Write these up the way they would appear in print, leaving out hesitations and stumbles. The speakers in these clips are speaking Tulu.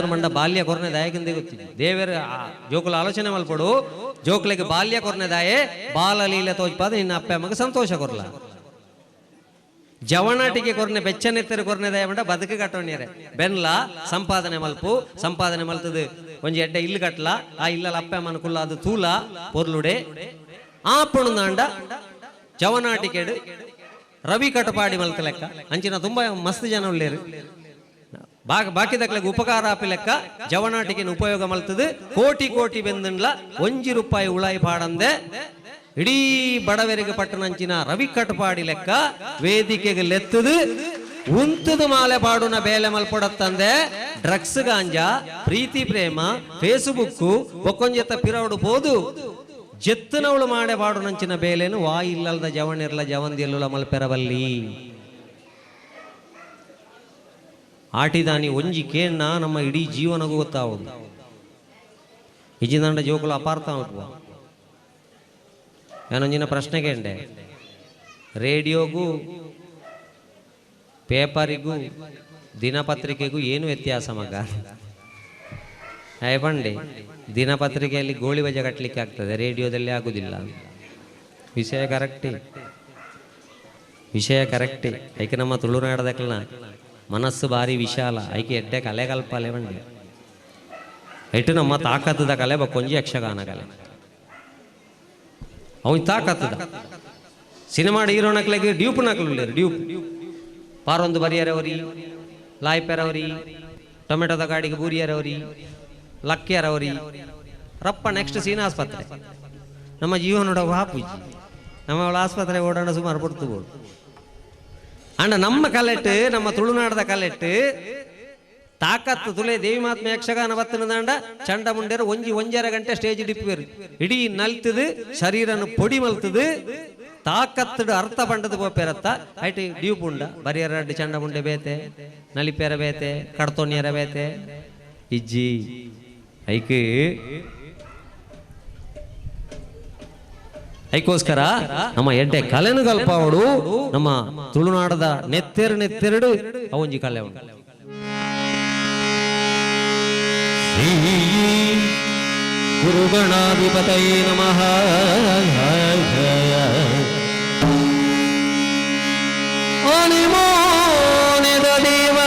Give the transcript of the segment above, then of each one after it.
ಮಂಡ ಬಾಲ್ಯ ಕೊರ್ನೆ ದಾಯಕಿಂದ ಗೊತ್ತಿದೆ. ದೇವರು ಜೋಕುಲ ಆಲೋಚನೆ ಮಲ್ಪಡು. ಜೋಕ್ಲೆಗ್ ಬಾಲ್ಯ ಕೊರ್ನೆ ದಾಯೆ? ಬಾಲಲೀಲೆ ತೋಜ್ಪಾದ ನಿನ್ನ ಅಪ್ಪೆ ಅಮ್ಮಗ ಸಂತೋಷ ಕೊರ್ಲ. ಜವನಾಟಿಗೆ ಕೊರ್ನೆ, ಬೆಚ್ಚನೆತ್ತರು ಕೊರ್ನೆ ದಾಯ ಮಂಡ ಬದುಕು ಕಟ್ಟೋಣ್ಯರೆ. ಬೆನ್ಲ ಸಂಪಾದನೆ ಮಲ್ಪು, ಸಂಪಾದನೆ ಮಲ್ತದು ಒಂಜಿ ಎಡ್ಡೆ ಇಲ್ಲು ಕಟ್ಲ, ಆ ಇಲ್ಲಲ ಅಪ್ಪೆ ಅಮ್ಮನ ಕುಲ್ಲ ಅದು ತೂಲ ಪೊರ್ಲುಡೆ ಆಪುಣದಾಂಡ ಜವನಾಟಿಕೆಡು ರವಿ ಕಟಪಾಡಿ ಮಲ್ತ ಲೆಕ್ಕ ಅಂಚಿನ ತುಂಬಾ ಮಸ್ತ್ ಜನ ಉಳ್ಳೇರು. ಬಾಕಿದಕ್ಲೆಗ್ ಉಪಕಾರ ಆಪಿ ಲೆಕ್ಕ ಜವನಾಟಿಕೆನ ಉಪಯೋಗ ಮಲ್ತದು ಕೋಟಿ ಕೋಟಿ ಬೆಂದಂಡ್ಲ ಒಂಜಿ ರೂಪಾಯಿ ಉಳಾಯಿ ಪಾಡಂದೆ ಇಡೀ ಬಡವರಿಗೆ ಪಟ್ಟಣಂಚಿನ ರವಿ ಕಟಪಾಡಿ ಲೆಕ್ಕ ವೇದಿಕೆಗೆ ಲೆತ್ತದು ಉಂತದು ಮಾಲೆ ಪಾಡುನ ಬೇಲೆ ಮಲ್ಪೊಡತ್ತಂದೆ ಡ್ರಗ್ಸ್ ಗಾಂಜಾ ಪ್ರೀತಿ ಪ್ರೇಮ ಫೇಸ್ಬುಕ್ ಬೊಕ್ಕೊಂಜೆತ್ತ ಪಿರವಡು ಪೋದು ಜೆತ್ತನವಳು ಮಾಡೆ ಪಾಡುನಂಚಿನ ಬೇಲೆನು ವಾ ಇಲ್ಲಲ್ದ ಜವನಿರ್ಲ ಜವಂದಿಲ್ಲುಲ ಮಲ್ಪೆರವಲ್ಲಿ. ಆಟಿದಾನಿ ಒಂಜಿ ಕೇಣ್ಣ ನಮ್ಮ ಇಡೀ ಜೀವನಗೂ ಗೊತ್ತಾವುದು. ಇಜಿದಂಡ ಜೋಕುಲು ಅಪಾರ್ಥ ಮಲ್ಪುವ. ನಾನೊಂಜಿನ ಪ್ರಶ್ನೆ ಕೇಂಡೆ, ರೇಡಿಯೋಗೂ ಪೇಪರಿಗೂ ದಿನಪತ್ರಿಕೆಗೂ ಏನು ವ್ಯತ್ಯಾಸ ಮಗ? ಪಂಡೆ ದಿನಪತ್ರಿಕೆಯಲ್ಲಿ ಗೋಳಿ ಬಜೆ ಕಟ್ಟಲಿಕ್ಕೆ ಆಗ್ತದೆ, ರೇಡಿಯೋದಲ್ಲಿ ಆಗುದಿಲ್ಲ. ವಿಷಯ ಕರೆಕ್ಟೇ, ವಿಷಯ ಕರೆಕ್ಟೇ. ಐಕೆ ನಮ್ಮ ತುಳುನಾಡದಕ್ಕಲ್ನ ಮನಸ್ಸು ಭಾರಿ ವಿಶಾಲ, ಐಕೆ ಎಡ್ಡೆ ಕಲೆ ಕಲ್ಪಾಲೆ ಬಂಡಿ ಇಟ್ಟು ನಮ್ಮ ತಾಕತ್ತದ ಕಲೆ ಬಕ್ಕೊಂಜಿ ಯಕ್ಷಗಾನ ಕಲೆ ಅವನ್ ತಾಕತ್ತದ. ಸಿನಿಮಾ ಹೀರೋ ನಕ್ಲೆಗೆ ಡ್ಯೂಪ್ ನಕ್ಲು, ಡ್ಯೂಪ್ ಪಾರೊಂದು ಬರಿಯರವರಿ, ಲಾಯ್ಪೆರವರಿ, ಟೊಮೆಟೊದ ಗಾಡಿಗೆ ಬೂರಿಯರವರಿ, ಲಕ್ಕಿಯರವರಿ, ರಪ್ಪ ನೆಕ್ಸ್ಟ್ ಸೀನ್ ಆಸ್ಪತ್ರೆ. ನಮ್ಮ ಜೀವನೋಡ ವಾಪುಜಿ ನಮ್ಮ ಅವಳ ಆಸ್ಪತ್ರೆ ಓಡಾಡ ಸುಮಾರು ಪಡ್ತು ಬೋಡು. ಅಂಡ ನಮ್ಮ ಕಲೆಟ್, ನಮ್ಮ ತುಳುನಾಡದ ಕಲೆಟ್ ತಾಕತ್ತು ತುಲೆ ದೇವಿ ಮಾತ್ಮೆ ಯಕ್ಷಗಾನ ಬತ್ತನದಾಂಡ ಚಂಡ ಮುಂಡೇರು ಒಂಜಿ ಒಂಜರ ಗಂಟೆ ಸ್ಟೇಜ್ ಡಿಪ್ಪೇರು ಇಡೀ ನಲ್ತದು ಶರೀರನು ಪೊಡಿ ಮಲ್ತದು ತಾಕತ್ತಡು ಅರ್ಥ ಪಂಡದು ಪೋಪೇರತ್ತ. ಐಟ್ ಡ್ಯೂಪ್ ಉಂಡ ಬರಿಯರಡ್ಡು ಚಂಡ ಮುಂಡೆ ಬೇತೆ, ನಲಿಪೇರ ಬೇತೆ, ಕಡ್ತೊಣ್ಯರ ಬೇತೆ ಇಜ್ಜಿ. ಐಕ್ ಐಕೋಸ್ಕರ ನಮ್ಮ ಎಡ್ಡೆ ಕಲೆನು ಕಲ್ಪಾವಡು ನಮ್ಮ ತುಳುನಾಡದ ನೆತ್ತೆರು ನೆತ್ತೆರಡು ಅವಂಜಿ ಕಲೆ ಉಂಟು. ಶ್ರೀ ಗುರುಗಣಾಧಿಪತಯೇ ನಮಃ. ಅನಿಮೋನೆದ ದೇವ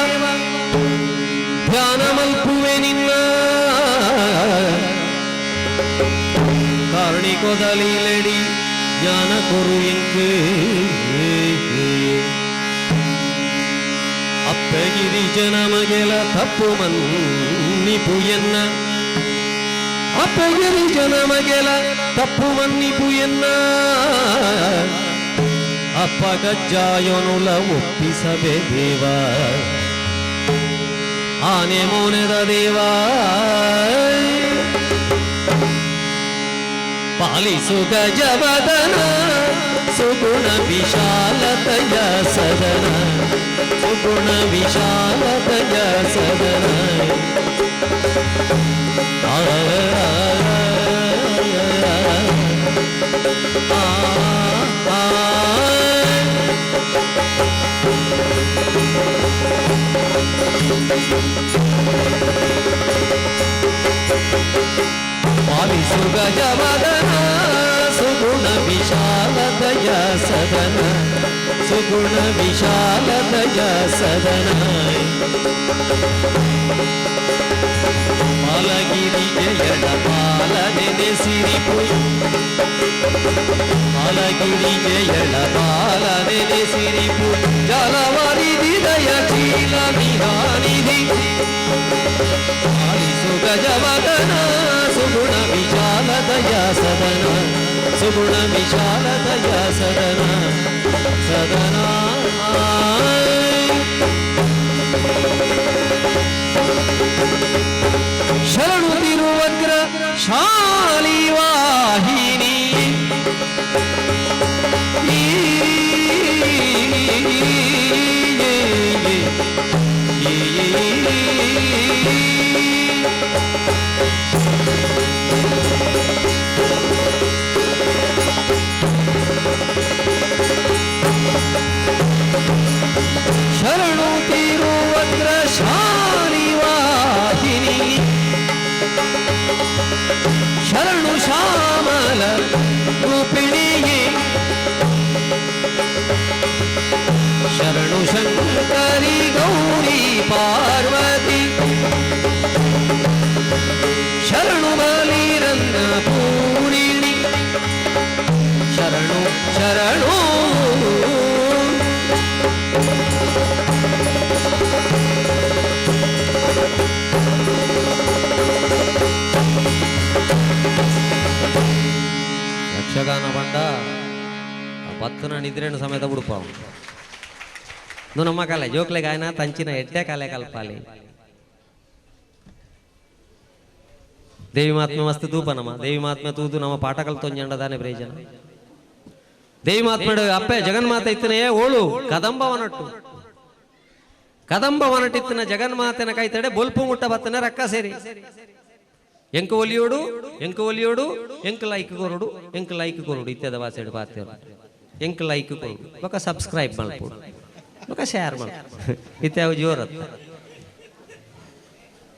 ಧ್ಯಾನ ಮಲ್ಪುವೆ ನಿನ್ನ ಕಾರಣಿಕೊದಲಿಲೆಡಿ ಜ್ಞಾನ ಕೊರು ಎಂಕು. ಅಪ್ಪಗಿರಿ ಜನಮಗೆಲ ತಪ್ಪು ಮನ್ನಿಪು ಎನ್ನ, ಅಪ್ಪಗಿರಿ ಜನಮಗೆಲ ತಪ್ಪು ಮನ್ನಿಪು ಎನ್ನ, ಅಪ್ಪ ಗಜ್ಜಾಯನುಲ ಒಪ್ಪಿಸಬೆ ದೇವ ಆನೆ ಮೋನೆದ ದೇವ. ಪಾಲಿಸು ಗಜವದನ ಸುಗುಣ ವಿಶಾಲತಯ ಸದನ, ಸುಗುಣ ವಿಶಾಲತಯ ಸದನ. ಆ ಆ ಪಾಲಿಸು ಗಜವದನ ಸುಗುಣ ವಿಶಾಲದಯ ಸದನ, ಸುಗುಣ ವಿಶಾಲದಯ ಸದನ. ಪಾಲಗಿರಿ ಜಯಡ ಪಾಲ ನೆನೆಸಿರಿಪು, ಪಾಲಗಿರಿ ಜಯಡ ಪಾಲ ನೆನೆಸಿರಿಪು, ಜಲವರಿದಿದಯ ಚೀಲ ನಿಧಾನಿಧಿ. ಪಾಲಿಸು ಗಜವದನ ಸುಗುಣ ವಿಶಾಲದಯ ಸದನ, ಸುಗುಣ ವಿಶಾಲದಯ ಸದನ ಸದನ. ಶರಣು ತಿರುವಗ್ರ ಶಾಲಿವಾಹಿನಿ ಈ ಶರಣು ತಿರುವಗ್ರ ಶಾಲಿವಾಹಿನಿ. ಪತ್ತನ ನಿದ್ರೇಣ ಸಮೇತ ಬುಡುಪಾವು. ನು ನಮ್ಮ ಕಾಲೆ ಜೋಕ್ಲೆ ಗಾಯನ ತಂಚಿನ ಎಡ್ಡೆ ಕಾಲೆ ಕಲ್ಪಾಲಿ. ದೇವಿ ಮಹಾತ್ಮೆ ಮಸ್ತ್ ತೂಪ ನಮ್ಮ ದೇವಿ ಮಹಾತ್ಮೆ ತೂದು ನಮ್ಮ ಪಾಠ ಕಲ್ತೊಂಜಂಡ ದಾನೆ ಪ್ರಯೋಜನ. ದೇವಿ ಮಹಾತ್ಮೆ ಅಪ್ಪೆ ಜಗನ್ಮಾತೆ ಇತ್ತನೇ ಓಳು ಕದಂಬವನಟ್ಟು ಕದಂಬವನಟ್ಟಿತ್ತಿನ ಜಗನ್ಮಾತೆನ ಕೈತಡೆ ಬೊಲ್ಪು ಮುಟ್ಟ ಬತ್ತನ ರಕ್ಕ ಸೇರಿ ಎಂಕು ಒಲಿಯೋಡು ಎಂಕು ಒಲಿಯೋಡು ಎಂಕ್ ಲೈಕ್ ಕೊರಡು ಎಂಕ್ ಲೈಕ್ ಕೊರಡು ಇತ್ಯದ ವಾಸೆಡು ಪಾತ್ಯ ಎಂಕ್ ಲೈಕ್ ಕೊರಡು ಬೊಕ ಸಬ್ಸ್ಕ್ರೈಬ್ ಮಲ್ಪೋಡು ಬೊಕ ಶೇರ್ ಮಲ್ಪೋಡು ಇತ್ಯಾವ ಜೋರತ್ತ.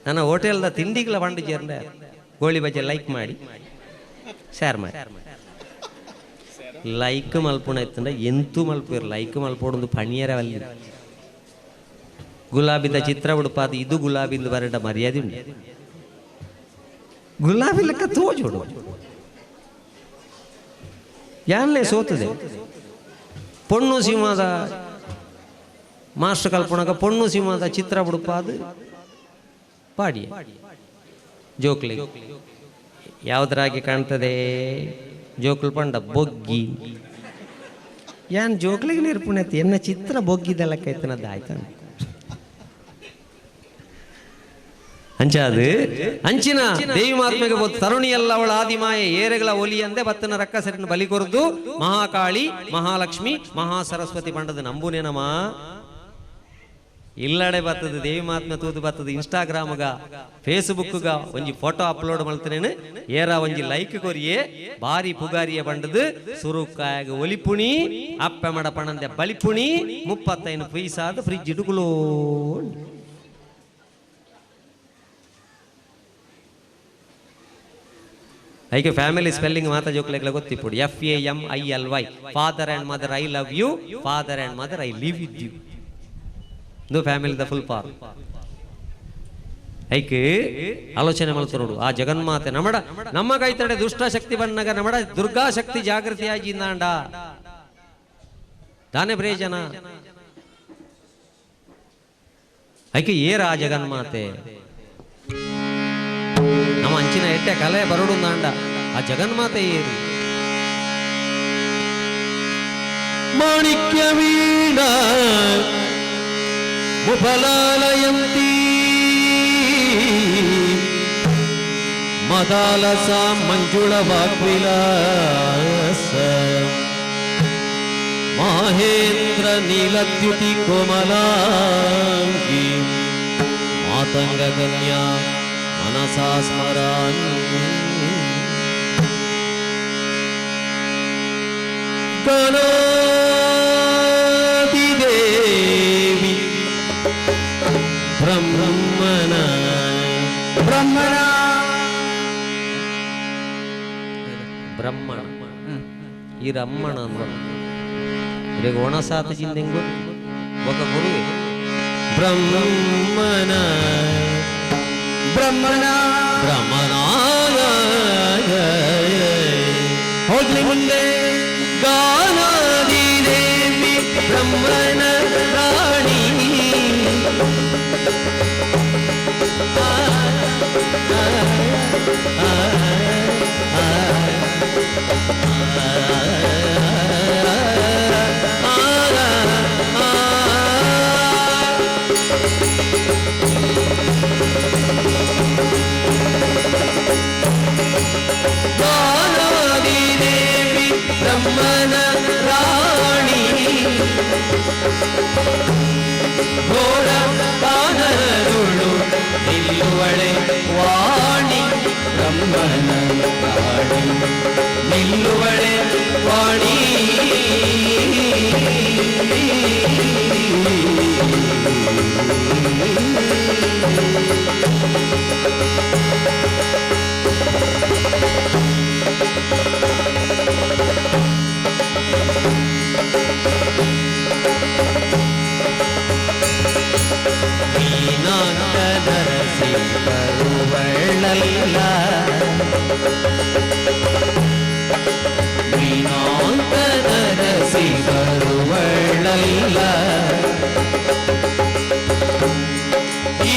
ನನ್ನ ಹೋಟೆಲ್ದ ತಿಂಡಿಗಳ ಬಂಡು ಜೇರ್ಂಡ ಗೋಳಿ ಬಜೆ ಲೈಕ್ ಮಾಡಿ ಶೇರ್ ಮಾಡಿ ಲೈಕ್ ಮಲ್ಪುಣ ಇತ್ತಂಡ ಎಂತೂ ಮಲ್ಪುರು ಲೈಕ್ ಮಲ್ಪೋಡೊಂದು ಪಣಿಯರವಲ್ಲಿ ಗುಲಾಬಿದ ಚಿತ್ರ ಉಡುಪಾದ ಇದು ಗುಲಾಬಿಂದು ಬರಡ ಮರ್ಯಾದೆ ಉಂಟು. ಗುಲಾಬಿ ಲೆಕ್ಕ ತೋಜೋಡು ಯಾನ್ಲೇ ಸೋತದೆ. ಪೊಣ್ಣು ಸಿಂಹದ ಮಾಸ್ಟರ್ ಕಲ್ಪಣಗ ಪೊಣ್ಣು ಸಿಂಹದ ಚಿತ್ರ ಉಡುಪಾದ ಪಾಡಿ ಜೋಕ್ಲಿ ಯಾವುದರಾಗಿ ಕಾಣ್ತದೆ ಜೋಕ್ಲು ಪಂಡ ಬೊಗ್ಗಿ ಯಾನ್ ಜೋಕ್ಲಿಗೆ ನಿರ್ಪುಣೆತ್ತಿ ಎನ್ನ ಚಿತ್ರ ಬೊಗ್ಗಿದ ಲೆಕ್ಕ ಇತ್ತನದ್ದು ಆಯ್ತಾನ ಅಂಚಾದು ಅಂಚಿನ ದೇವಿ ಮಹಾತ್ಮೆಗೆ ಬೋದು ತರುಣಿಯಲ್ಲ ಅವಳ ಆದಿಮಾಯೆ ಏರೆಗಳ ಒಲಿಯಂದೆ ಬತ್ತನ ರಕ್ಕಸರಿನ ಬಲಿ ಕೊರದು ಮಹಾಕಾಳಿ ಮಹಾಲಕ್ಷ್ಮಿ ಮಹಾಸರಸ್ವತಿ ಪಂಡದ ನಂಬುನೇನಮ್ಮ. ಇಲ್ಲಡೆ ಬರ್ತದೆ ದೇವಿ ಮಹಾತ್ಮೆ ತೂದು ಬರ್ತದೆ ಇನ್ಸ್ಟಾಗ್ರಾಮ್ಗ ಫೇಸ್ಬುಕ್ಗ ಒಂಜಿ ಫೋಟೋ ಅಪ್ಲೋಡ್ ಮಾಡ್ತೇನೆ ಏರ ಒಂಜಿ ಲೈಕ್ ಕೊರಿಯೇ ಬಾರಿ ಪುಗಾರಿಯ ಬಂಡದು ಸುರುಕಾಯಾಗ ಒಲಿಪುಣಿ ಅಪ್ಪೆ ಮಡ ಪಣಂದೆ ಬಲಿಪುಣಿ 35 ಪೈಸಾದ ಫ್ರಿಜ್ ಇಡುಗುಲೋ. ಐಕೆ ಫ್ಯಾಮಿಲಿ ಸ್ಪೆಲ್ಲಿಂಗ್ ಮಾತಾ ಜೋಕ್ಲೆಗ್ಲ ಗೊತ್ತಿಪ್ಪುಡು FAMILY father and mother I love you father and mother I live with you ಇದು ಫ್ಯಾಮಿಲಿ the full form. ಐಕೆ ಆಲೋಚನೆ ಮಾಡ್ತಾರೋಡು ಆ ಜಗನ್ಮಾತೆ ನಮಡ ನಮ್ಮ ಕೈತಡೆ ದುಷ್ಟಶಕ್ತಿ ಬಣ್ಣಗ ನಮಡ ದುರ್ಗಾ ಶಕ್ತಿ ಜಾಗೃತಿಯಾಗಿ ನಾಂಡ ದಾನೆ ಪ್ರಯೋಜನ. ಐಕೆ ಏರ ಆ ಜಗನ್ಮಾತೆ ನಮ್ಮ ಅಂಚಿನ ಎಟ್ಟೆ ಕಲೆ ಬರಡು ನಾಂಡ ಆ ಜಗನ್ಮಾತೆ ಏರಿ ಮಾಣಿಕ್ಯ ವೀಣ ಮುಫಲಾಲಯಂತಿ ಮದಾಲಸ ಮಂಜುಳ ವಾಗ್ವಿಲಾಸ ಮಹೇಂದ್ರ ನೀಲದ್ಯುತಿ ಕೋಮಲಾಂಗಿ ಮಾತಂಗ ಕನ್ಯಾ ಮನಸಾ ಸ್ಮರಾಮಿ. ಗಣಾದಿದೇವಿ ಬ್ರಹ್ಮಣ ಬ್ರಹ್ಮಣ ಬ್ರಹ್ಮಣ ಈ ರಮ್ಮಣ ಅಂದ್ರ ಈಗ ಒಣಸಾತ ಜಿಂದೆಂಗು ಒಬ್ಬ ಗುರುವೆ ಬ್ರಹ್ಮಣ ಬ್ರಹ್ಮಣ ಬ್ರಹ್ಮಣ ಹೋಗ್ಲಿ ಮುಂದೆ ಗಾನಾದಿದೇವಿ ಬ್ರಹ್ಮಣ ರಾಣಿ ಗಾನಾದಿದೇವಿ ಬ್ರಹ್ಮಣ ರಾಣಿ ಘೋರ ಕಾನರುಳು ನಿಲ್ಲುವಳೆ ವಾಣಿ ಬ್ರಹ್ಮನ ರಾಣಿ ನಿಲ್ಲುವಳೆ ವಾಣಿ. ಮೀನಾಂಕನರಸಿ ಬರುವಳ್ಳಲ್ಲ ಮೀನಾಂಕನರಸಿ ಬರುವಳ್ಳಲ್ಲ ಈ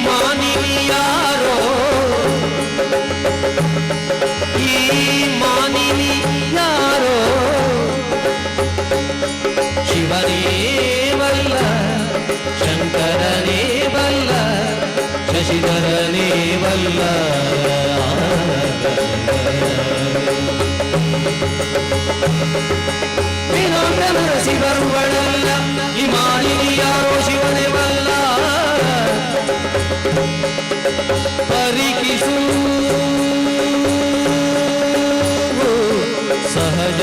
ಮಾನಿನಿ ಯಾರೋ ಈ ಮಾನಿನಿ ಯಾರೋ ಶಿವನೇ ಬಲ್ಲ. ಮೀನಾಂಕನರಸಿ ಬರುವಳಲ್ಲ ಈ ಮಾಲಿನಿ ಯಾರೋ ಶಿವನೇ ಬಲ್ಲ. ಪರಿಕಿಸು ಸಹಜ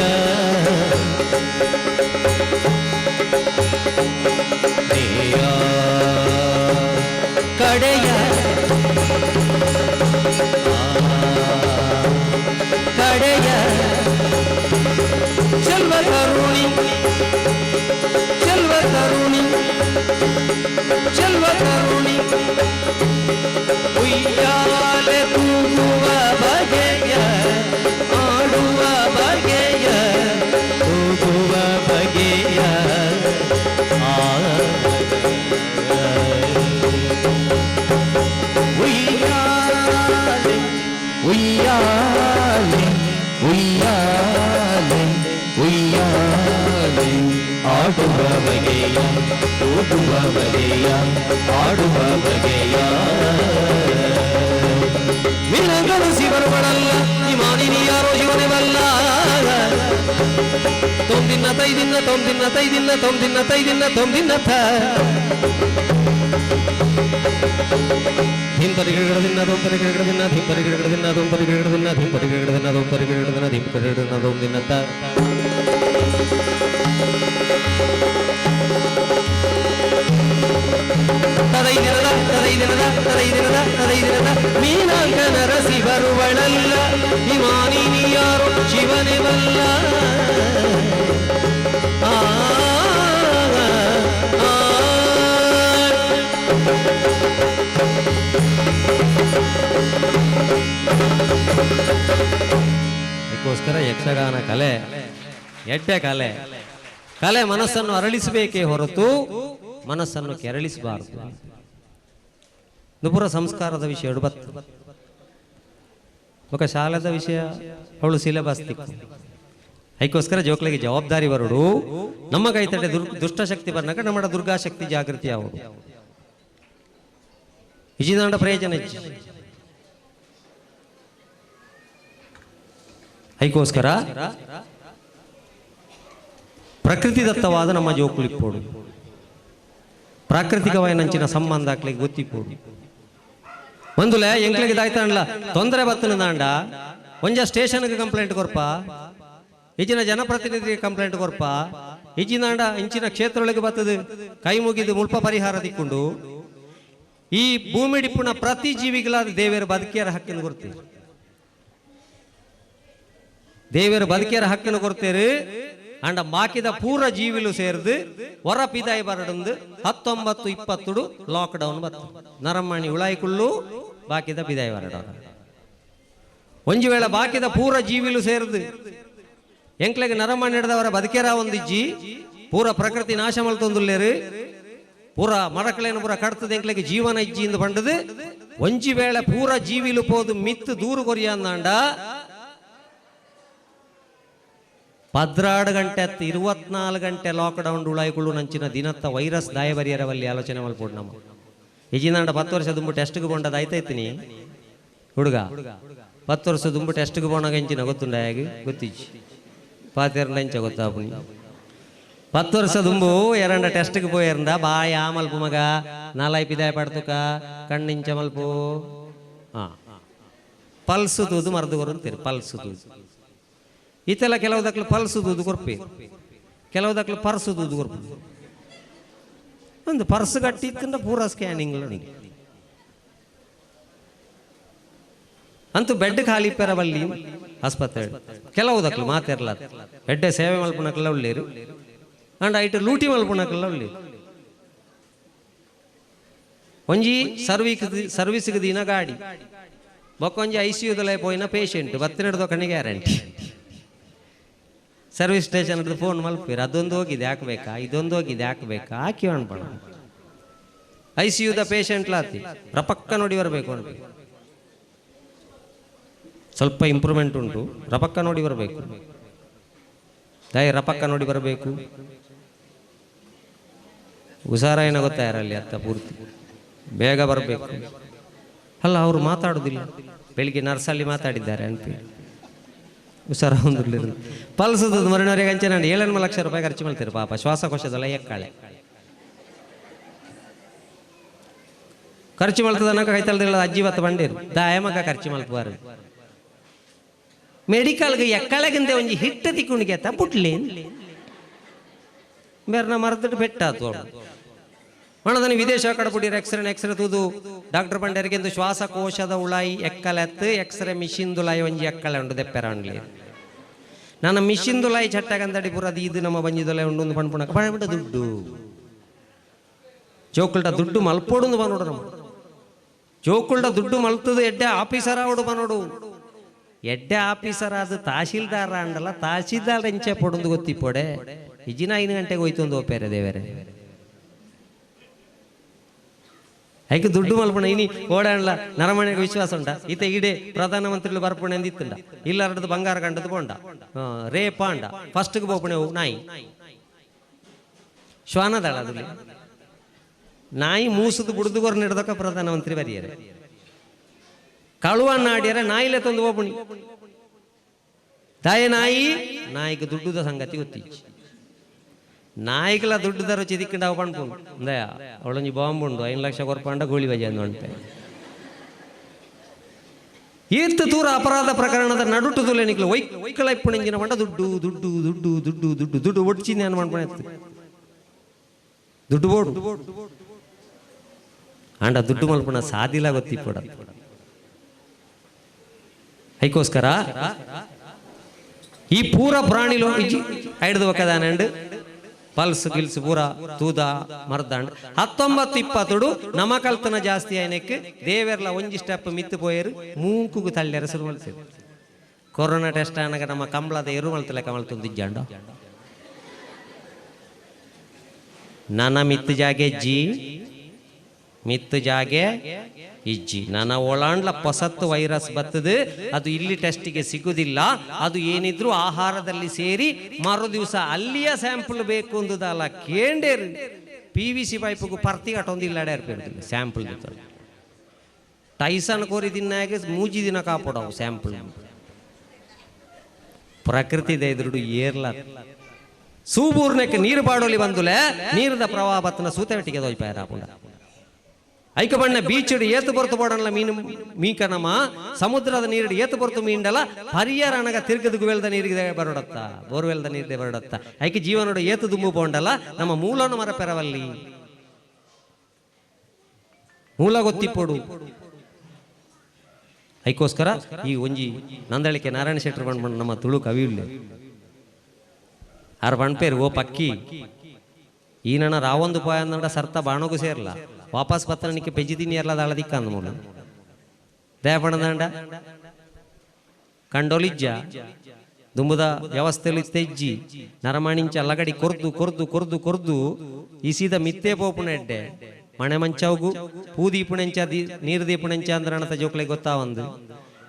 ನೇಯ ಕಡೆಯ ಕಡೆಯ ಚೆಲ್ವ ತರುಣಿ ಚೆಲ್ವ ತರುಣಿ ಚೆಲ್ವ ತರುಣಿ ಉಯ್ಯಾಲೆ ತೂಗುವ ಬಗೆಯ ಆಡುವ ಬಗೆಯ ತೂಗುವ ಬಗೆಯ ಉಯ್ಯಾಲೆ ಉಯ್ಯಾಲೆ ಉಯ್ಯಾಲೆ ಉಯ್ಯಾಲೆ ಆಡುವ ಬಗೆಯ ತೂಗುವ ಬಗೆಯ ಆಡುವ ಬಗೆಯ. ಮೀನಗಣಿಸಿ ಬರುವಳಲ್ಲ ಈ ಮಾನಿನಿ ಯಾರೋ ಶಿವನೇ ಬಲ್ಲ. ತೊಂದಿನ್ನ ತೈದಿನ್ನ ತೊಂದಿನ್ನ ತೈದಿನ್ನ ತೊಂದಿನ್ನ ತೈದಿನ್ನ ತೊಂದಿನ್ನ ಧಿಂತರಿ ಗಿಡದಿನ್ನ ತೊಂತರಿ ಗಿಡದಿನ್ನ ಧಿಂತರಿ ಗಿಡದಿನ್ನ ತೊಂತರಿ ಗಿಡದಿನ್ನ ಧಿಂತರಿ ಗಿಡದಿನ್ನ ತೊಂತರಿ ಗಿಡದಿನ್ನ ಧಿಂತರಿ ಗಿಡದಿನ್ನ ತೊಂದಿನ್ನ ತದೈದಿನದ ತದೈದಿನದ ತದೈದಿನದ ತದೈದಿನದ ಮೀನಾಂಕನರಸಿ ಬರುವಳಲ್ಲ ಈ ಮಾನಿನಿ ಯಾರೋ ಶಿವನೇ ಬಲ್ಲ. ಆ ಆ ಅದಕ್ಕೋಸ್ಕರ ಯಕ್ಷಗಾನ ಕಲೆ ಎಡ್ಡೆ ಕಲೆ. ಕಲೆ ಮನಸ್ಸನ್ನು ಅರಳಿಸಬೇಕೇ ಹೊರತು ಮನಸ್ಸನ್ನು ಕೆರಳಿಸಬಾರದು. ನುಪುರ ಸಂಸ್ಕಾರದ ವಿಷಯ ಬತ್ತು ఒక ಶಾಲೆದ ವಿಷಯ ಅವಳು ಸಿಲೆಬಸ್ ತಿಕ್ಕು. ಅದಕ್ಕೋಸ್ಕರ ಜೋಕ್ಲಿಗೆ ಜವಾಬ್ದಾರಿ ಬರಡು. ನಮ್ಮ ಕೈತಡೆ ದುಷ್ಟಶಕ್ತಿ ಬರ್ನಾಗ ನಮ್ಮ ದುರ್ಗಾಶಕ್ತಿ ಜಾಗೃತಿ ಆವಡು. ಇಜಿದಾಂಡ ಪ್ರಯೋಜನ ಇಜ್ಜಿ. ಅದಕ್ಕೋಸ್ಕರ ಪ್ರಕೃತಿ ದತ್ತವಾದ ನಮ್ಮ ಜೋಕುಲಿಪ್ಪೋಡು, ಪ್ರಾಕೃತಿಕವಾದ ಸಂಬಂಧ ಹಾಕ್ಲಿಕ್ಕೆ ಗೊತ್ತಿಪ್ಪೋಡು. ಒಂದುಲೆ ಎಂಕ್ಲಿಗೆ ದಾಯ್ತಾಂಡ್ಲ ತೊಂದರೆ ಬತ್ತನ ದಾಂಡ ಒಂಜ ಸ್ಟೇಷನ್ಗೆ ಕಂಪ್ಲೇಂಟ್ ಕೊರ್ಪ, ಈಚಿನ ಜನಪ್ರತಿನಿಧಿಗೆ ಕಂಪ್ಲೇಂಟ್ ಕೊರ್ಪ, ಈಚಿನಾಂಡ ಇಂಚಿನ ಕ್ಷೇತ್ರೊಳಗೆ ಬತ್ತದು ಕೈ ಮುಗಿದು ಮುಲ್ಪ ಪರಿಹಾರ ದಿಕ್ಕೊಂಡು ಈ ಭೂಮಿಡಿಪ್ಪುನ ಪ್ರತಿ ಜೀವಿಗಳಾದ ದೇವೇರು ಬದುಕಿಯರ ಹಕ್ಕನ್ನು ಕೊಡ್ತೀರಿ. ದೇವೇರು ಬದುಕಿಯರ ಹಕ್ಕನ್ನು ಕೊಡ್ತೀರಿ. ಅಂಡ ಮಾಕಿದ ಪೂರ ಜೀವಿಲು ಸೇರಿದು ಹೊರ ಪಿದಾಯಿ ಬರಡಂದು 19 20 ಲಾಕ್ ಡೌನ್ ಬತ್ತು. ನರಮಣಿ ಉಳಾಯಿಕುಳ್ಳು ಬಾಕಿದ ಪಿದಾಯಿ ಬರಡ. ಒಂಜಿ ವೇಳೆ ಬಾಕಿದ ಪೂರ ಜೀವಿಲು ಸೇರಿದು ಎಂಕ್ಲೆಗೆ ನರಮಣಿ ಹಿಡ್ದವರ ಬದುಕೇರ ಒಂದಿಜ್ಜಿ ಪೂರ ಪ್ರಕೃತಿ ನಾಶ ಮಲ್ತೊಂದುಲ್ಲೇರು ಪೂರ ಮರಕಲೇನು ಪೂರ ಕಡ್ತದ ಎಂಕ್ಲೆಗೆ ಜೀವನ ಇಜ್ಜಿ ಇಂದು ಬಂಡದು. ಒಂಜಿ ವೇಳೆ ಪೂರ ಜೀವಿಲು ಪೋದು ಮಿತ್ತು ದೂರು ಕೊರಿಯಂದಾಂಡ 14 ಗಂಟೆ 24 ಗಂಟೆ ಲಾಕ್ಡೌನ್ ಉಳಾಯಿಕೊಳ್ಳು ನಂಚಿನ ದಿನತ್ತ ವೈರಸ್ ದಾಯ ಬರಿಯರವಲ್ಲಿ ಆಲೋಚನೆ ಮಲ್ಪೋಡು ನಮ್ಮ. ಈಜಿನಾಂಡ 10 ವರ್ಷ ದುಂಬು ಟೆಸ್ಟ್ಗೆ ಬೋಂಡದ ಆಯ್ತಾಯ್ತೀನಿ ಹುಡುಗ. 10 ವರ್ಷ ದುಂಬು ಟೆಸ್ಟ್ಗೆ ಬೋಣಾಗ ಎಂಚಿನ ಗೊತ್ತುಂಡ ಹೇಗೆ ಗೊತ್ತಿಜ್ಜಿ ಪಾತೇರಂಡ ಎಂಚ ಗೊತ್ತಾಪುನಿ. 10 ವರ್ಷ ದುಂಬು ಎರಂಡ ಟೆಸ್ಟ್ಗೆ ಪೋಯರಂದ ಬಾಯ ಮಲ್ಪು ಮಗ ನಾಲಾಯಿ ಪಿದಾಯ ಪಡ್ತುಕ ಕಣ್ಣಿಂಚ ಮಲ್ಪು ಹಾಂ ಪಲ್ಸು ತೂದು ಮರದು ಕೊರಂತೀರಿ ಪಲ್ಸು ತೂದು. ಇತ್ತೆಲ್ಲ ಕೆಲವು ದಕ್ಲು ಪಲ್ಸು ದೂದು ಕೊರ್ಪಿ, ಕೆಲವು ದಕ್ಲು ಪರ್ಸು ದೂದು ಕೊರ್ಪು. ಒಂದು ಪರ್ಸು ಕಟ್ಟಿ ಇತ್ತಂದ್ರೆ ಪೂರ ಸ್ಕ್ಯಾನಿಂಗ್ ಅಂತೂ ಬೆಡ್ ಖಾಲಿ ಪೆರಬಲ್ಲಿ ಆಸ್ಪತ್ರೆ ಕೆಲವು ದಕ್ಲು ಮಾತಿರಲ್ಲ. ಬೆಡ್ಡೆ ಸೇವೆ ಮಲ್ಪುನಕ್ಕೆಲ್ಲ ಉಳ್ಳೇರು ಅಂಡ್ ಐಟು ಲೂಟಿ ಮಲ್ಪುನಕ್ಕೆಲ್ಲ ಉಳ್ಳೇರು. ಒಂಜಿ ಸರ್ವಿಸ್ಗೆ ದಿನ ಗಾಡಿ ಬೊಕ್ಕೊಂಜಿ I C ಯುದಲ್ಲೇ ಪೋಯಿನ ಪೇಷಂಟ್ ಬತ್ತಿನಡ್ದು ಕಣ್ಣಿ ಗ್ಯಾರಂಟಿ. ಸರ್ವಿಸ್ ಸ್ಟೇಷನ್ ಫೋನ್ ಮಲ್ಪೀರ್ ಅದೊಂದು ಹೋಗಿದೆ ಹಾಕ್ಬೇಕಾ ಇದೊಂದು ಹೋಗಿದೆ ಹಾಕ್ಬೇಕಾ hockey ಅನ್ಪಣ. I C ಯುದ patient lathi ರಪಕ್ಕ ನೋಡಿ ಬರಬೇಕು ಅನ್ಪಿ. ಸ್ವಲ್ಪ ಇಂಪ್ರೂವ್ಮೆಂಟ್ ಉಂಟು, ರಪಕ್ಕ ನೋಡಿ ಬರಬೇಕು. ದಾಯಿ ರಪಕ್ಕ ನೋಡಿ ಬರಬೇಕು. ಹುಷಾರಾಯನ ಗೊತ್ತಾಯರಲ್ಲಿ ಅತ್ತ ಪೂರ್ತಿ ಬೇಗ ಬರಬೇಕು. ಅಲ್ಲ ಅವರು ಮಾತಾಡೋದಿಲ್ಲ. ಬೆಳಿಗ್ಗೆ ನರ್ಸಲ್ಲಿ ಮಾತಾಡಿದ್ದಾರೆ ಅನ್ಪಿ ಹುಷಾರ ಒಂದು ಪಲ್ಸದ ಮರಿನವರಿಗೆ ಅಂಚೆ ನಾನು 7 ಲಕ್ಷ ರೂಪಾಯಿ ಖರ್ಚು ಮಾಡ್ತೀರಿ ಪಾಪ. ಶ್ವಾಸಕೋಶದಲ್ಲ ಎಕ್ಕಾಳೆ ಖರ್ಚು ಮಾಡ್ತದ ಅನ್ನಕ ಕೈತಲ್ದಿಲ್ಲ ಅಜ್ಜಿ ಬತ್ತ ಬಂಡೀರು ದಾಯಮಗ ಖರ್ಚು ಮಲ್ಪುವಾರು. ಮೆಡಿಕಲ್ಗೆ ಎಕ್ಕಳೆಗಿಂದೆ ಒಂಜಿ ಹಿಟ್ಟು ತಿಕ್ಕುಣಿಗೆ ಬುಟ್ಲಿ ಬೇರೆ ಮರದಿಟ್ಟು ಬೆಟ್ಟಾತು ಮಣದನಿ ವಿದೇಶ ಕಡಪುಡಿ ಎಕ್ಸ್ರೇ ಎಕ್ಸ್ರೇ ತೂದು ಡಾಕ್ಟರ್ ಬಂಡೇರಿಗೆಂದು ಶ್ವಾಸಕೋಶದ ಉಳಾಯಿ ಎಕ್ಕಲೆತ್ತು ಎಕ್ಸ್ರೇ ಮಿಷಿನ್ ದುಲಾಯಿ ಒಂಜಿ ಎಕ್ಕಲೆ ಉಂಡು ದೆಪ್ಪೆರ ಉಂಡ್ಲಿ. ನನ್ನ ಮಿಷಿನ್ ದುಲಾಯಿ ಚಟ್ಟಗಂದಡಿ ಪೂರ ಅದು ಇದು ನಮ್ಮ ಬಂಜಿ ದುಲಾಯಿ ಉಂಡು ಒಂದು ಪಣ್ಪುಣಕ ಪಣಬಿಟ್ಟ ದುಡ್ಡು ಜೋಕುಲ್ಟ ದುಡ್ಡು ಮಲ್ಪೋಡು ಬನ್ನೋಡು ನಮ್ಮ ಜೋಕುಲ್ಟ ದುಡ್ಡು ಮಲ್ತದು ಎಡ್ಡೆ ಆಫೀಸರ್ ಆವಡು ಬನ್ನೋಡು ಎಡ್ಡೆ ಆಫೀಸರ್ ಆದ ತಹಶೀಲ್ದಾರ ಅಂಡಲ್ಲ ತಹಶೀಲ್ದಾರ್ ಎಂಚೆ ಪೊಡೊಂದು ಗೊತ್ತಿಪ್ಪೋಡೆ ಇಜಿನ 5 ಗಂಟೆಗೆ ಹೋಯ್ತು ಒಂದು ಓಪೇರೆ ದೇವರೇ ಐಕೆ ದುಡ್ಡು ಮಲ್ಪಣ ಇನಿ ಓಡಾಡಲ್ಲ ನರಮನೆಗೆ ವಿಶ್ವಾಸ ಉಂಟ ಈತ ಇಡೇ ಪ್ರಧಾನಮಂತ್ರಿಗಳು ಬರ್ಪಣೆ ಅಂದಿತ್ತುಂಡ ಇಲ್ಲಾರದು ಬಂಗಾರ ಕಂಡದ್ದು ಬೋಂಡ ರೇ ಪಾಂಡ ಫಸ್ಟ್ಗೆ ಬೋಪಣೆ ನಾಯಿ ಶ್ವಾನದಳ ಅದು ನಾಯಿ ಮೂಸದು ಬುಡ್ದುಗೊರ್ ನಡೆದಕ್ಕ ಪ್ರಧಾನಮಂತ್ರಿ ಬರಿಯರೆ ಕಳುವನ್ನ ಆಡ್ಯಾರ ನಾಯಿಲೆ ತಂದು ಹೋಪಣಿ ತಾಯಿ ನಾಯಿ ನಾಯಿಗೆ ದುಡ್ಡುದ ಸಂಗತಿ ಗೊತ್ತಿಚ್ಚಿ ನಾಯಿಗಳ ದುಡ್ಡುದ ರುಚಿ ದಿಕ್ಕಂಡ ಅವು ಪಣ್ಪುಂಡು ಅಂದಯ ಅವಳೊಂಜಿ ಬಾಂಬ್ ಉಂಡು 5 ಲಕ್ಷ ಕೊರ್ಪಂಡ ಗೋಳಿ ಬಜೆ ಅಂದು ಉಂಟೆ ಈರ್ತು ತೂರ ಅಪರಾಧ ಪ್ರಕರಣದ ನಡುಟು ತುಲೆ ನಿಕ್ಲು ಒಯ್ಕಳ ಇಪ್ಪುಣಿಂಜಿನ ಪಂಡ ದುಡ್ಡು ದುಡ್ಡು ದುಡ್ಡು ದುಡ್ಡು ದುಡ್ಡು ದುಡ್ಡು ಒಡ್ಚಿನ ನಾನು ಮಾಡ್ಪಣೆ ದುಡ್ಡು ಬೋಡು ಆಂಡ ದುಡ್ಡು ಮಲ್ಪಣ ಸಾದಿಲ ಗೊತ್ತಿಪ್ಪಡ ಐಕೋಸ್ಕರ ಈ ಪೂರ ಪ್ರಾಣಿಲು ಐಡ್ದು ಒಕ್ಕದಾನಂಡು ಪಲ್ಸ್ ಗಿಲ್ಸ್ ಪೂರ ತೂದ ಮರ್ದಾಂಡ್ 19 20 ನಮ ಕಲ್ತನ ಜಾಸ್ತಿ ಆಯ್ನಕ್ಕೆ ದೇವೆರ್ಲ ಒಂಜಿ ಸ್ಟೆಪ್ ಮಿತ್ತು ಪೋಯರು ಮೂಂಕುಗು ತಳ್ಳ್ಯಾರ ಶುರು ಮಲ್ತೇವೆ. ಕೊರೋನಾ ಟೆಸ್ಟ್ ಆನಗ ನಮ್ಮ ಕಂಬಳದ ಎರು ಮಲ್ತಲೆ ಕಮಲ್ತೊಂದಿಜ್ಜಾಂಡ ನನ್ನ ಮಿತ್ತು ಜಾಗೆ ಜಿ ಮಿತ್ತು ಜಾಗೆ ಇಜ್ಜಿ ನನ್ನ ಒಳಾಂಡ್ಲ ಪೊಸತ್ತು ವೈರಸ್ ಬರ್ತದೆ ಅದು ಇಲ್ಲಿ ಟೆಸ್ಟಿಗೆ ಸಿಗುವುದಿಲ್ಲ. ಅದು ಏನಿದ್ರು ಆಹಾರದಲ್ಲಿ ಸೇರಿ ಮರು ದಿವಸ ಅಲ್ಲಿಯ ಸ್ಯಾಂಪಲ್ ಬೇಕು ಅಂದುದಲ್ಲ ಕೇಂಡೇರು PVC ಪೈಪ್ಗೂ ಪರ್ತಿ ಕಟ್ಟೊಂದು ಇಲ್ಲಾಡೆ ಇರ್ಪಿರ್ತಿಲ್ಲ ಸ್ಯಾಂಪಲ್ ಟೈಸನ್ ಕೋರಿ ದಿನಾಗೆ ಮೂಜಿ ದಿನ ಕಾಪಡವು ಸ್ಯಾಂಪಲ್ ಪ್ರಕೃತಿ ಎದುರುಡು ಏರ್ಲ ಸೂಬೂರ್ನಕ್ಕೆ ನೀರು ಬಾಡೋಲಿ ಬಂದುಲೆ ನೀರದ ಪ್ರವಾಹ ಬತ್ತನ ಸೂತವೆಟ್ಟಿಗೆ ದೋಯ್ಪಾಯರ ಪುಂಡ ಐಕ ಬಣ್ಣ ಬೀಚ್ ಏತು ಬೊರ್ತು ಬೋಡಲ್ಲ ಮೀನು ಮೀಕನಮ ಸಮುದ್ರದ ನೀರು ಏತು ಬೊರ್ತು ಮೀಂಡಲ ಹರಿಯರ ಅನಗ ತಿರ್ಗದ ಗುವೆಲ್ದ ನೀರಿಗೆ ಬರೋಡತ್ತ ಬೋರ್ವೆಲ್ದ ನೀರಿಗೆ ಬರೋಡತ್ತ ಐಕೆ ಜೀವನೋಡು ಏತು ದುಂಬು ಬೋಂಡಲ್ಲ ನಮ್ಮ ಮೂಲನು ಮರ ಪೆರವಲ್ಲಿ ಮೂಲ ಗೊತ್ತಿಪ್ಪೋಡು ಐಕೋಸ್ಕರ ಈ ಒಂಜಿ ನಂದಳಿಕೆ ನಾರಾಯಣ ಶೆಟ್ಟರು ಬಂದ್ಬಂಡು ನಮ್ಮ ತುಳು ಕವಿಯುಳ್ಳೆ ಆರ್ ಬಣ್ಪೇರು ಓ ಪಕ್ಕಿ ಈ ನನ್ನ ರಾವೊಂದು ಪಾಯ ಅಂದಂಡ ಸರ್ತ ಬಾಣೋಗು ಸೇರ್ಲ ವಾಪಸ್ ಪತ್ರನಿಕ್ಕೆ ಪೆಜ್ಜಿದ್ದೀನಿ ಎಲ್ಲ ದಾಳ ದಿಕ್ಕಂದ ಮೂಲ ದಯಪಣದಂಡ ಕಂಡೋಲಿಜ್ಜ ದುಂಬುದ ವ್ಯವಸ್ಥೆಲಿ ತೆಜ್ಜಿ ನರಮಾಣಿಂಚ ಲಗಡಿ ಕೊರ್ದು ಕೊರ್ದು ಕೊರ್ದು ಕೊರ್ದು ಇಸಿದ ಮಿತ್ತೆ ಪೋಪುನ ಎಡ್ಡೆ ಮಣೆ ಮಂಚವುಗು ಪೂ ದೀಪುಣೆಂಚ ನೀರು ದೀಪುಣೆಂಚ ಅಂದ್ರೆ ಅಣತ ಜೋಕ್ಲೆ ಗೊತ್ತಾವಂದು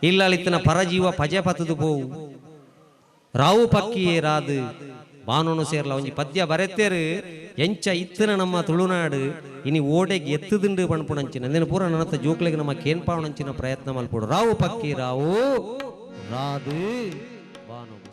ಇಲ್ಲಲಿತ್ತನ ಪರಜೀವ ಪಜೆ ಪತದು ಪೋವು ರಾವು ಪಕ್ಕಿಯೇ ರಾದು ಬಾನೋನು ಸೇರ್ಲ ಒಂಜಿ ಪದ್ಯ ಬರೆತೇರು ಎಂಚ ಇತ್ತನ ನಮ್ಮ ತುಳುನಾಡು ಇನಿ ಓಡೆಗೆ ಎತ್ತುದುಂಡು ಪಣ್ಪುಣಂಚಿನ ಅಂದಿನ ಪೂರ ನನ್ನತ್ತ ಜೋಕ್ಲೆಗೆ ನಮ್ಮ ಕೇನ್ಪಾವಣಂಚಿನ ಪ್ರಯತ್ನ ಮಲ್ಪೋಡು ರಾವು ಪಕ್ಕಿ ರಾವು ರಾದು ಬಾನು.